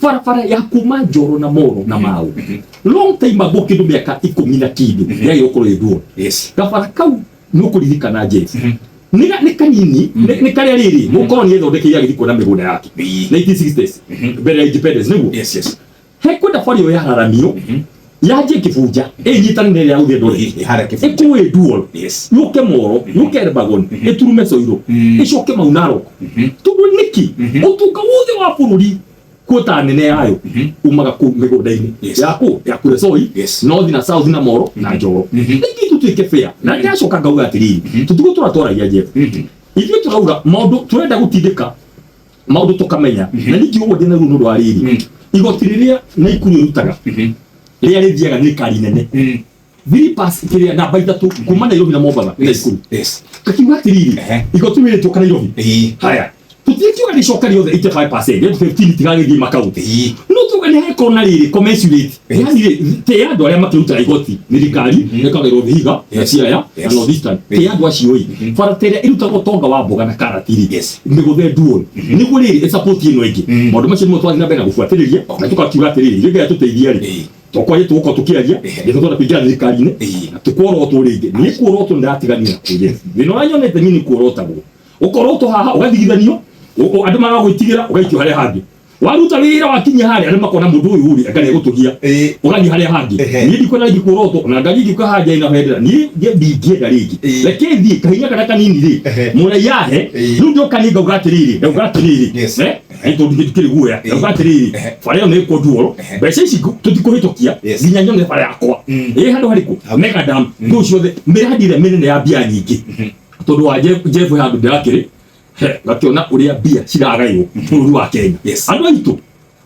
Barabara ya kuma Njoro na Moro na Mau long time ago, kindu miaka 10 na kindu, yagĩrĩirwo gũkorwo ĩ dual. Gabara kau nĩ ũkũririkana, Jeff, nĩ kanini, nĩ karĩa rĩrĩ mũkoroni ethondekeire agĩthiĩ kuona mĩgũnda yake 1960s, mbere ya independence, nĩguo? Yes. Hekwenda bara ĩyo yararamio, yanjie Kĩbunja, ĩnyitane na ĩrĩa ya gũthiĩ Eldoret. Harĩa Kĩbunja. Ĩkũĩ dual. Yũke Moro, yũke Elbagon, ĩturume Soiro, ĩcoke Mau Narok. Tondũ nĩkĩ ũtonga wothe wa bũrũri, kuota nene yayo, umaga kũu mĩgũnda-inĩ ya kũ ya Kuresoi, North na South na Moro na Njoro. Nĩkĩ tũtuĩke fair? Na ndĩracoka ngauga atĩrĩrĩ, tũtigũtũra twaragia, Jeff. Ithuĩ tũrauga maũndũ, tũrenda gũtindĩka maũndũ tũkamenya. Na ningĩ ũguo ndĩna ruo nĩ ũndũ wa rĩrĩ, igoti rĩrĩa Naikuru ĩrutaga, rĩrĩa rĩthiaga nĩ kari nene 3 pass kĩrĩa namba 3 kuma Nairobi na Mombatha Naikuru. Kakiuga atĩrĩrĩ, igoti rĩrĩ Nairobi. Haya, tũtikiuga rĩcoka rĩothe 85%, rĩu 15 tigagĩthiĩ makaunti. No tuga nĩ hagĩkorwo na rĩrĩ commensurate, yani rĩ tĩ andũ arĩa makĩrutaga igoti thirikari ĩkagĩrwo Vihiga na Siaya na North Eastern, tĩ andũ acio ĩ bara ta ĩrĩa ĩrutaga ũtonga wa mboga na karati rĩ, mĩgũthe dual, nĩguo rĩrĩ ĩsupport ĩno ĩngĩ. Maũndũ macio nĩmo twathiĩ na mbere na gũbuatĩrĩria, na tũkakiuga atĩrĩrĩ, ithuĩ Ngai atũteithia rĩ, tokwaria tũgũkorwo tũkĩaria nĩtũ twenda kũingĩra thirikari-inĩ na tũkworotwo rĩngĩ. Niĩ kuorotwo nĩndatiganire nakuo, Jeff. Thĩna ũrĩa nyonete niĩ nĩ kuorotagwo, ũkorotwo haha ũgathigithanio, andũ magagwĩtigĩra, ũgaikio harĩa hangĩ. Waruta wĩra, wakinya harĩa, andũ makona mũndũ ũyũ rĩ, anga nĩegũtũgia, ũgathiĩ harĩa hangĩ. Niĩ ndikwenda rĩngĩ kuorotwo na ngari ingĩũka haha njarĩ na bendera, niĩ ndingĩenda rĩngĩ. Reke thiĩ kahinya karĩa kanini rĩ, mũraiya ahe. Rĩu ndoka niĩ ngauga atĩrĩrĩ, ndauga atĩrĩrĩ, nĩ tondũ ndikĩrĩ guoya, ndauga atĩrĩrĩ, bara ĩyo nĩ ĩkwo mbeca ici tũtikũhĩtũkia nginya nyone bara yakwa ĩ handũ harĩkũ, mega dam, kũu ciothe mĩradi ĩrĩa mĩnene ya mbia nyingĩ. Tondũ wa Jeff, handũ ndĩrakĩrĩ he ngakĩona ũrĩa mbia ciragaĩrwo bũrũri wa Kenya. Andũ aitũ,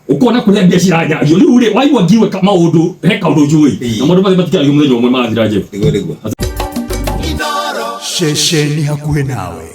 ũkona kũrĩa mbia ciranyario rĩu rĩ, waigua ngiuga maũndũ, he kaũndũ njũĩ, na maũndũ mathi matikĩario mũthenya ũmwe magathira, Jeff. Nĩguo nĩguo. Ceceni hakuhĩ nawe.